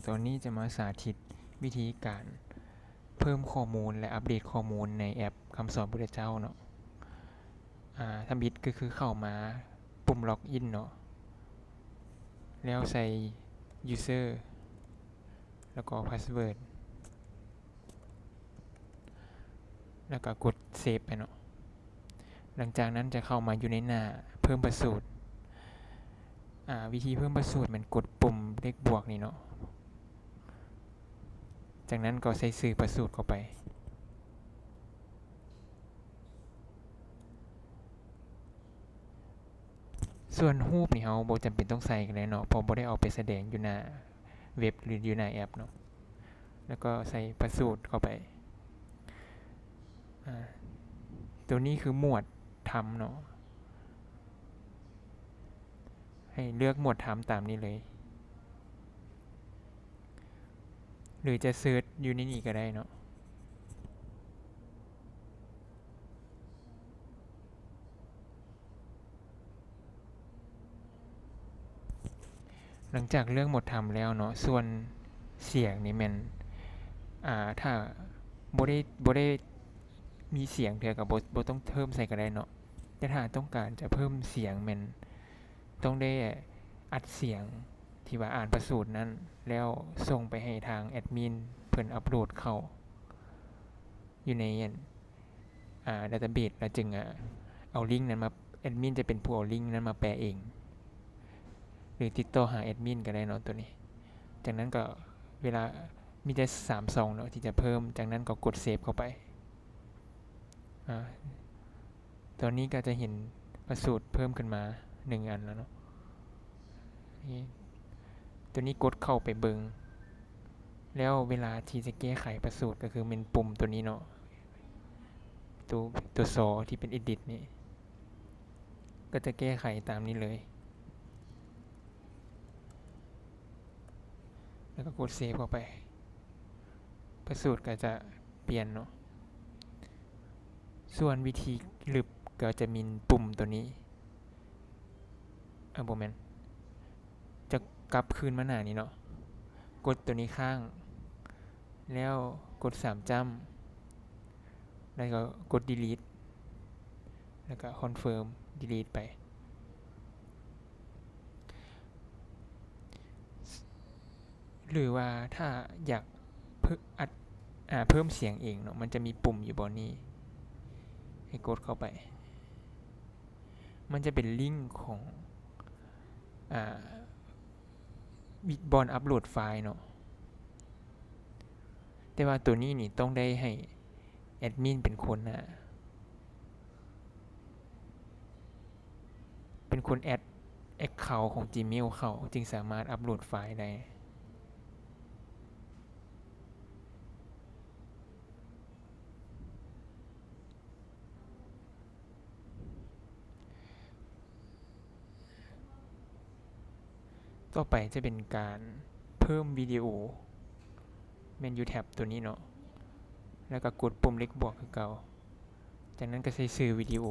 ຕອນນີ້ຈະມາສາທິດວິທີການເພີ່ມຂໍ້ມູນ ແລະ ອັບເດດຂໍ້ມູນໃນແອັບຄຳສອນພຸດທະເຈົ້າເນາະ. ອາ ທຳອິດກໍຄືເຂົ້າມາປຸ່ມລັອກອິນເນາະ ແລ້ວໃສ່ຢູເຊີ ແລ້ວກໍພາສເວີດ ແລ້ວກໍກົດເຊບໄປເນາະ. ຫຼັງຈາກນັ້ນຈະເຂົ້າມາຢູ່ໃນໜ້າເພີ່ມພະສູດ. ອາ ວິທີເພີ່ມພະສູດແມ່ນກົດປຸ່ມເລກບວກນີ້ເນາະ. ຈາກນັ້ນກໍໃສ່ຊື່ພະສູດເຂົ້າໄປ. ສ່ວນຮູບນີ້ເຮົາບໍ່ຈຳເປັນຕ້ອງໃສ່ກໍໄດ້ເນາະ ເພາະບໍ່ໄດ້ເອົາໄປສະແດງຢູ່ໜ້າເວັບ ຫຼື ຢູ່ໜ້າແອັບເນາະ. ແລ້ວກໍໃສ່ພະສູດເຂົ້າໄປ. ອາ ໂຕນີ້ຄືໝວດທຳເນາະ. ໃຫ້ເລືອກໝວດທຳຕາມນີ້ເລີຍ ຫຼື ຈະເສີດຢູ່ໃນນີ້ກໍໄດ້ເນາະ. ຫຼັງຈາກເລືອກໝວດທຳແລ້ວເນາະ, ສ່ວນສຽງນີ້ແມ່ນ ອາ ຖ້າບໍ່ໄດ້ ບໍ່ໄດ້ມີສຽງເທື່ອກໍບໍ່ ບໍ່ຕ້ອງເພີ່ມໃສ່ກໍໄດ້ເນາະ. ແຕ່ຖ້າຕ້ອງການຈະເພີ່ມສຽງແມ່ນ ຕ້ອງໄດ້ອັດສຽງທີ່ວ່າອ່ານພະສູດນັ້ນ ແລ້ວສົ່ງໄປໃຫ້ທາງແອັດມິນເພິ່ນອັບໂຫຼດເຂົ້າຢູ່ໃນ ອັນ ອາ ດາຕາເບສ ແລ້ວຈຶ່ງ ອາ ເອົາລິ້ງນັ້ນມາ ແອັດມິນຈະເປັນຜູ້ເອົາລິ້ງນັ້ນມາແປະເອງ ຫຼື ຕິດຕໍ່ຫາແອັດມິນກໍໄດ້ເນາະ ໂຕນີ້. ຈາກນັ້ນກໍເວລາ ມີແຕ່ສາມຊ່ອງເນາະທີ່ຈະເພີ່ມ, ຈາກນັ້ນກໍກົດເຊບເຂົ້າໄປ. ອາ ຕອນນີ້ກໍຈະເຫັນພະສູດເພີ່ມຂຶ້ນມາໜຶ່ງອັນແລ້ວເນາະ. ໂຕນີ້ກົດເຂົ້າໄປເບິ່ງ ແລ້ວເວລາທີ່ຈະແກ້ໄຂພະສູດກໍຄືແມ່ນປຸ່ມໂຕນີ້ເນາະ, ໂຕ ໂຕຊໍທີ່ເປັນເອດິດນີ້ ກໍຈະແກ້ໄຂຕາມນີ້ເລີຍ ແລ້ວກໍກົດເຊບເຂົ້າໄປ. ພະສູດກໍຈະປ່ຽນເນາະ. ສ່ວນວິທີລຶບກໍຈະມີປຸ່ມໂຕນີ້ ເອີ ບໍ່ແມ່ນ ຈະກັບຄືນມາໜ້ານີ້ເນາະ, ກົດໂຕນີ້ຄ້າງ ແລ້ວກົດສາມຈ້ຳ ແລ້ວກໍກົດດີລີດ ແລ້ວກໍຄອນເຟີມ ດີລີດໄປ. ຫຼືວ່າຖ້າຢາກເພີ່ມ ອັດ ອາ ເພີ່ມສຽງເອງເນາະ, ມັນຈະມີປຸ່ມຢູ່ບ່ອນນີ້ ໃຫ້ກົດເຂົ້າໄປ. ມັນຈະເປັນລິ້ງຂອງ ອາ ບ່ອນອັບໂຫຼດໄຟລ໌ເນາະ. ແຕ່ວ່າໂຕນີ້ນີ້ຕ້ອງໄດ້ໃຫ້ແອັດມິນເປັນຄົນ ອາ ເປັນຄົນແອັດແອັກເຄົາຂອງຈີເມວເຂົ້າ ຈຶ່ງສາມາດອັບໂຫຼດໄຟລ໌ໄດ້. ຕໍ່ໄປຈະເປັນການເພີ່ມວິດີໂອ, ແມ່ນຢູ່ແທັບໂຕນີ້ເນາະ, ແລ້ວກໍກົດປຸ່ມເລກບວກຄືເກົ່າ, ຈາກນັ້ນກໍໃສ່ຊື່ວິດີໂອ.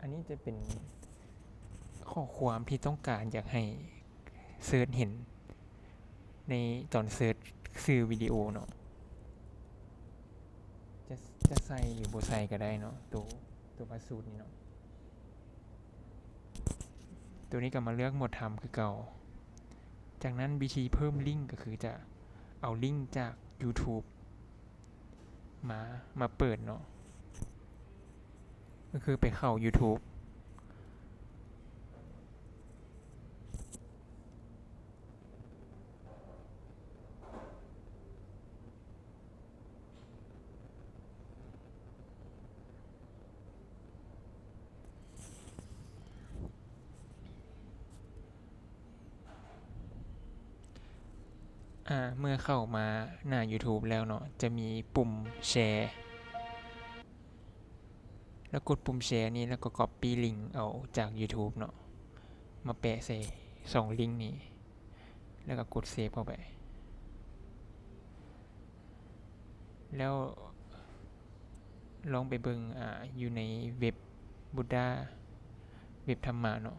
ອັນນີ້ຈະເປັນຂໍ້ຄວາມທີ່ຕ້ອງການຢາກໃຫ້ເສີດເຫັນໃນຕອນເສີດຊື່ວິດີໂອເນາະ. ຈະ ຈະໃສ່ຫຼືບໍ່ໃສ່ກໍໄດ້ເນາະ ໂຕ ໂຕພະສູດນີ້ເນາະ. ໂຕນີ້ກໍມາເລືອກໝວດທຳຄືເກົ່າ. ຈາກນັ້ນວິທີເພີ່ມລິ້ງກໍຄືຈະເອົາລິ້ງຈາກຢູທູບ ມາ ມາເປີດເນາະ, ກໍຄືໄປເຂົ້າຢູທູບ. ອາ ເມື່ອເຂົ້າມາໜ້າຢູທູບແລ້ວເນາະ, ຈະມີປຸ່ມແຊ ແລ້ວກົດປຸ່ມແຊນີ້ ແລ້ວກໍກັອບປີ້ລິ້ງເອົາຈາກຢູທູບເນາະ ມາແປະໃສ່ສອງລິ້ງນີ້ ແລ້ວກໍກົດເຊບເຂົ້າໄປ. ແລ້ວ ລອງໄປເບິ່ງ ອາ ຢູ່ໃນເວັບ Buddha ເວັບທຳມະເນາະ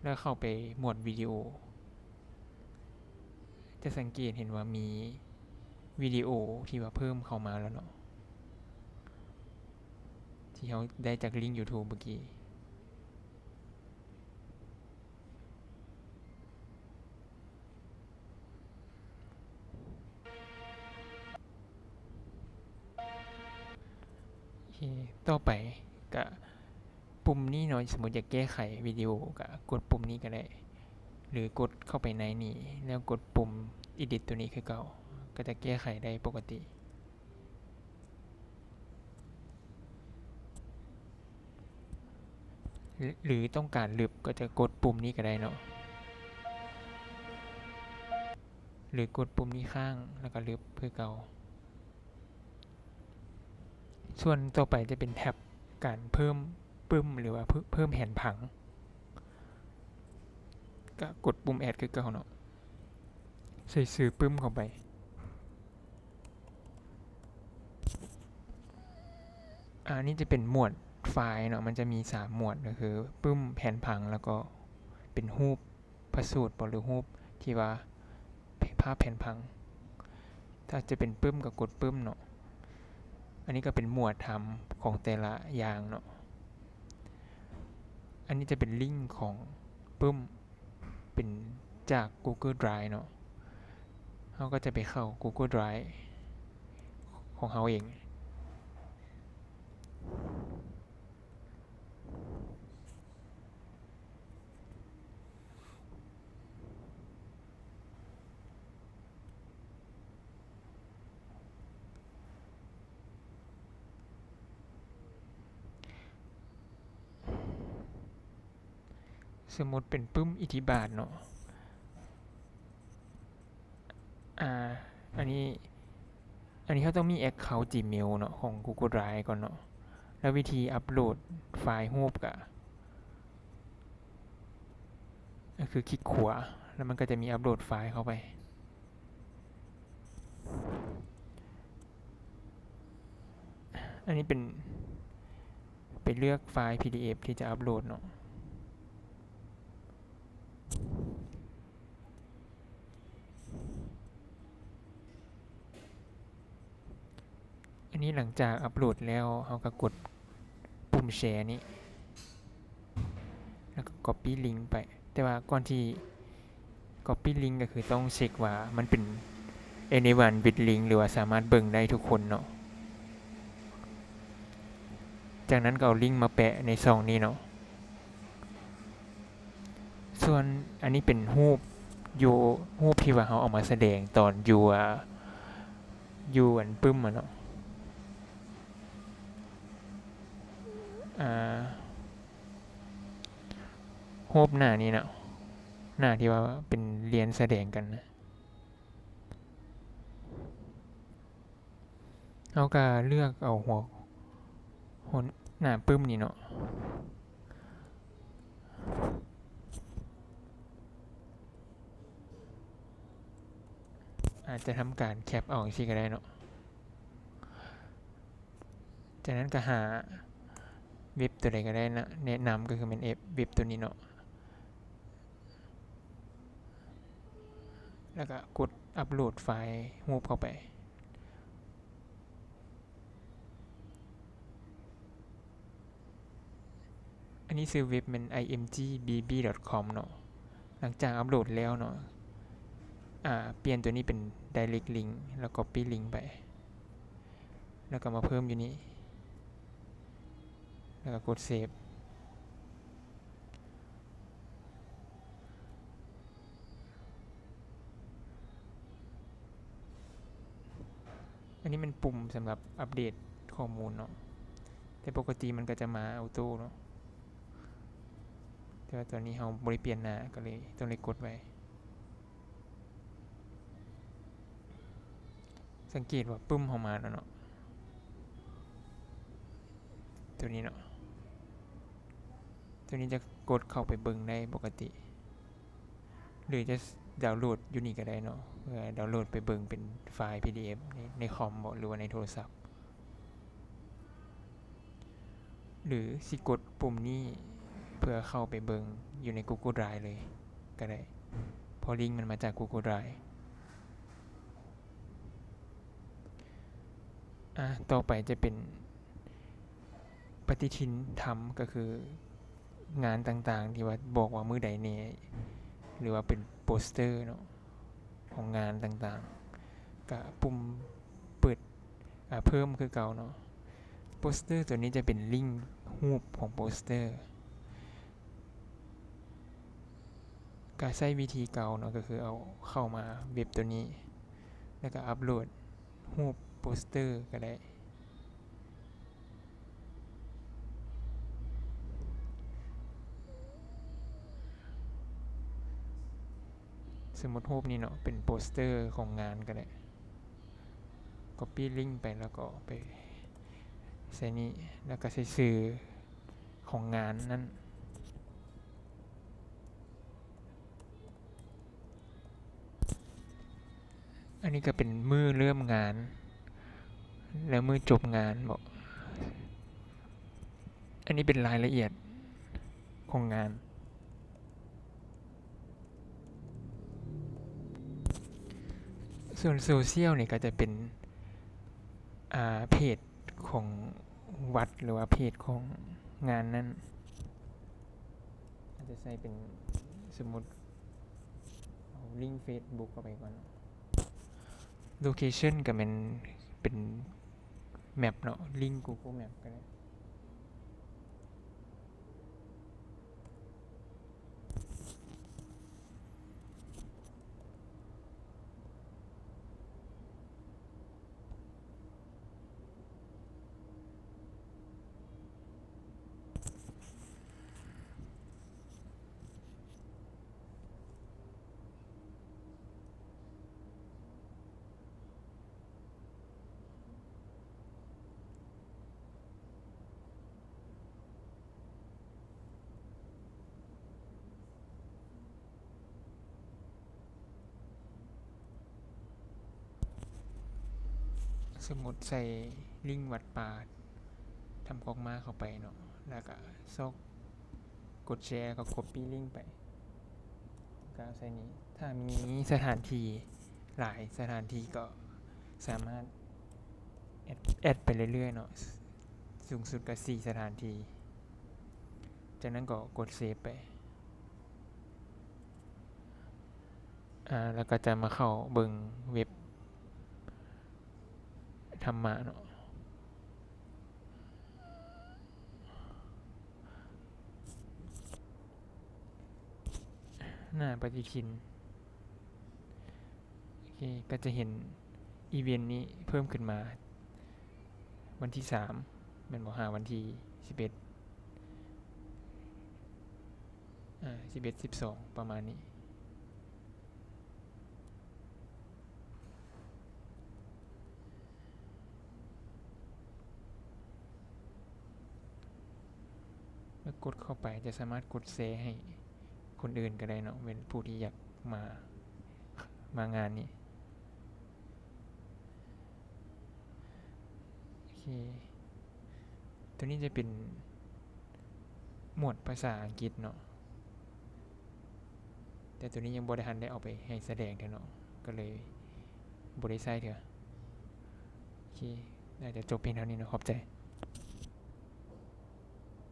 ແລ້ວເຂົ້າໄປໝວດວິດີໂອ ຈະສັງເກດເຫັນວ່າມີວິດີໂອທີ່ວ່າເພີ່ມເຂົ້າມາແລ້ວເນາະ ທີ່ເຮົາໄດ້ຈາກລິ້ງ YouTube ເມື່ອກີ້. ໂອເຄ ຕໍ່ໄປກະປຸ່ມນີ້ເນາະ ສົມມຸດຢາກແກ້ໄຂວິດີໂອກະກົດປຸ່ມນີ້ກະໄດ້ ຫຼືກົດເຂົ້າໄປໃນນີ້ ແລ້ວກົດປຸ່ມ Edit ໂຕນີ້ຄືເກົ່າ ກະຈະແກ້ໄຂໄດ້ປົກກະຕິ. ຫຼືຕ້ອງການລຶບກໍຈະກົດປຸ່ມນີ້ກໍໄດ້ເນາະ ຫຼືກົດປຸ່ມນີ້ຄ້າງ ແລ້ວກໍລຶບຄືເກົ່າ. ສ່ວນຕໍ່ໄປຈະເປັນແທັບການເພີ່ມປຶ້ມ ຫຼືວ່າເພີ່ມແຜນຜັງ ກໍກົດປຸ່ມ Add ຄືເກົ່າເນາະ ໃສ່ຊື່ປຶ້ມເຂົ້າໄປ. ອາ ອັນນີ້ຈະເປັນໝວດໄຟລ໌ເນາະ ມັນຈະມີສາມໝວດ ກໍຄືປຶ້ມ ແຜນຜັງ ແລ້ວກໍເປັນຮູບພະສູດບໍ ຫຼືຮູບທີ່ວ່າພາບແຜນຜັງ. ຖ້າຈະເປັນປຶ້ມກໍກົດປຶ້ມເນາະ. ອັນນີ້ກໍເປັນໝວດທຳຂອງແຕ່ລະຢ່າງເນາະ. ອັນນີ້ຈະເປັນລິ້ງຂອງປຶ້ມ ເປັນຈາກ Google Drive ເນາະ ເຮົາກໍຈະໄປເຂົ້າ Google Drive ຂອງເຮົາເອງ. ສົມມຸດເປັນປຶ້ມອິດທິບາດເນາະ. ອາ ອັນນີ້ ອັນນີ້ເຮົາຕ້ອງມີ account Gmail ເນາະ ຂອງ Google Drive ກ່ອນເນາະ ແລ້ວວິທີອັບໂຫຼດໄຟລ໌ຮູບກະ ກໍຄືຄລິກຂວາ ແລ້ວມັນກໍຈະມີອັບໂຫຼດໄຟລ໌ເຂົ້າໄປ. ອັນນີ້ເປັນ ໄປເລືອກໄຟລ໌ PDF ທີ່ຈະອັບໂຫຼດເນາະ. ອັນນີ້ຫຼັງຈາກອັບໂຫຼດແລ້ວ ເຮົາກໍກົດປຸ່ມ Share ນີ້ ແລ້ວກໍ Copy Link ໄປ. ແຕ່ວ່າກ່ອນທີ່ Copy Link ກໍຄືຕ້ອງເຊັກວ່າມັນເປັນ Anyone with Link ຫຼືວ່າສາມາດເບິ່ງໄດ້ທຸກຄົນເນາະ. ຈາກນັ້ນກໍເອົາລິ້ງມາແປະໃນຊ່ອງນີ້ເນາະ. ສ່ວນອັນນີ້ເປັນຮູບຢູ່ ຮູບທີ່ວ່າເຮົາເອົາມາສະແດງຕອນຢູ່ ອາ ຢູ່ອັນປຶ້ມອະເນາະ. ອາ ຮູບໜ້ານີ້ເນາະ ໜ້າທີ່ວ່າເປັນລຽນສະແດງກັນນະ. ເຮົາກະເລືອກເອົາຫົວ ຫົວໜ້າປຶ້ມນີ້ເນາະ ອາດຈະທຳການແຄັບເອົາຈັ່ງຊີ້ກະໄດ້ເນາະ. ຈາກນັ້ນກະຫາເວັບໂຕໃດກະໄດ້ນະ ແນະນຳກະຄືແມ່ນເວັບໂຕນີ້ເນາະ. ແລ້ວກະກົດອັບໂຫຼດໄຟລ໌ຮູບເຂົ້າໄປ. ອັນນີ້ຊື່ເວັບແມ່ນ imgbb.com ເນາະ. ຫຼັງຈາກອັບໂຫຼດແລ້ວເນາະ ອາ ປ່ຽນໂຕນີ້ເປັນ Direct Link ແລ້ວ Copy Link ໄປ ແລ້ວກະມາເພີ່ມຢູ່ນີ້ ແລ້ວກະກົດ Save. ອັນນີ້ແມ່ນປຸ່ມສຳລັບອັບເດດຂໍ້ມູນເນາະ ແຕ່ປົກກະຕິມັນກະຈະມາ Auto ເນາະ ແຕ່ວ່າຕອນນີ້ເຮົາບໍ່ໄດ້ປ່ຽນໜ້າ ກະເລີຍຕ້ອງໄດ້ກົດໄວ້. ສັງເກດວ່າປຶ້ມເຮົາມາແລ້ວເນາະ ໂຕນີ້ເນາະ ໂຕນີ້ຈະກົດເຂົ້າໄປເບິ່ງໄດ້ປົກກະຕິ ຫຼືຈະ ດາວໂຫຼດຢູ່ນີ້ກໍໄດ້ເນາະ ເພື່ອດາວໂຫຼດໄປເບິ່ງເປັນໄຟລ໌ PDF ໃນ ໃນຄອມບໍ ຫຼືວ່າໃນໂທລະສັບ ຫຼືຊິກົດປຸ່ມນີ້ເພື່ອເຂົ້າໄປເບິ່ງຢູ່ໃນ Google Drive ເລີຍກໍໄດ້ ເພາະລິ້ງມັນມາຈາກ Google Drive. ອາ ຕໍ່ໄປຈະເປັນປະຕິທິນທຳ ກໍຄືງານຕ່າງໆ ທີ່ວ່າບອກວ່າມື້ໃດແດ່ ຫຼືວ່າເປັນໂປສເຕີເນາະ ຂອງງານຕ່າງໆ ກະປຸ່ມເປີດ ອາ ເພີ່ມຄືເກົ່າເນາະ. ໂປສເຕີຕົວນີ້ຈະເປັນລິ້ງຮູບຂອງໂປສເຕີ ກະໃຊ້ວິທີເກົ່າເນາະ ກໍຄືເອົາເຂົ້າມາເວັບຕົວນີ້ ແລ້ວກະອັບໂຫຼດຮູບໂປສເຕີກໍໄດ້. ສົມມຸດຮູບນີ້ເນາະ ເປັນໂປສເຕີຂອງງານກໍໄດ້. ກັອບປີ້ລິ້ງໄປ ແລ້ວກໍໄປໃສ່ນີ້ ແລ້ວກໍໃສ່ຊື່ຂອງງານນັ້ນ. ອັນນີ້ກໍເປັນມື້ເລີ່ມງານ ແລະ ມື້ຈົບງານເນາະ. ອັນນີ້ເປັນລາຍລະອຽດຂອງງານ. ສ່ວນໂຊຊຽວນີ້ກໍຈະເປັນ ອາ ເພຈຂອງວັດ ຫຼືວ່າເພຈຂອງງານນັ້ນ ອາດຈະໃສ່ເປັນ ສົມມຸດເອົາລິ້ງເຟສບຸກເຂົ້າໄປກ່ອນ. ໂລເຄຊັນກໍແມ່ນເປັນແມັບເນາະ ລິ້ງ Google Map ກໍໄດ້. ສົມມຸດໃສ່ລິ້ງວັດປ່າທຳຄອກມ້າເຂົ້າໄປເນາະ ແລ້ວກະຊອກ ກົດແຊ ແລ້ວກໍກັອບປີ້ລິ້ງໄປ ກະໃສ່ນີ້. ຖ້າມີສະຖານທີ່ຫຼາຍສະຖານທີ່ກໍສາມາດແອັດ ແອັດໄປເລື້ອຍໆເນາະ ສູງສຸດກໍສີ່ສະຖານທີ່. ຈາກນັ້ນກໍກົດເຊບໄປ ອາ ແລ້ວກໍຈະມາເຂົ້າເບິ່ງເວັບທຳມະເນາະ. ໜ້າປະຕິທິນ ໂອເຄ ກໍຈະເຫັນອີເວັນນີ້ເພີ່ມຂຶ້ນມາ ວັນທີສາມ ແມ່ນບໍ່ ຫາວັນທີສິບເອັດ ອາ ສິບເອັດ ສິບສອງ ປະມານນີ້. ແລ້ວກົດເຂົ້າໄປ ຈະສາມາດກົດແຊໃຫ້ຄົນອື່ນກໍໄດ້ເນາະ ເປັນຜູ້ທີ່ຢາກມາ ມາງານນີ້. ໂອເຄ ຕົວນີ້ຈະເປັນໝວດພາສາອັງກິດເນາະ ແຕ່ຕົວນີ້ຍັງບໍ່ໄດ້ ທັນໄດ້ເອົາໄປໃຫ້ສະແດງເທື່ອເນາະ ກໍເລີຍບໍ່ໄດ້ໃຊ້ເທື່ອ. ໂອເຄ ໜ້າຈະຈົບພຽງເທົ່ານີ້ເນາະ ຂອບໃຈ.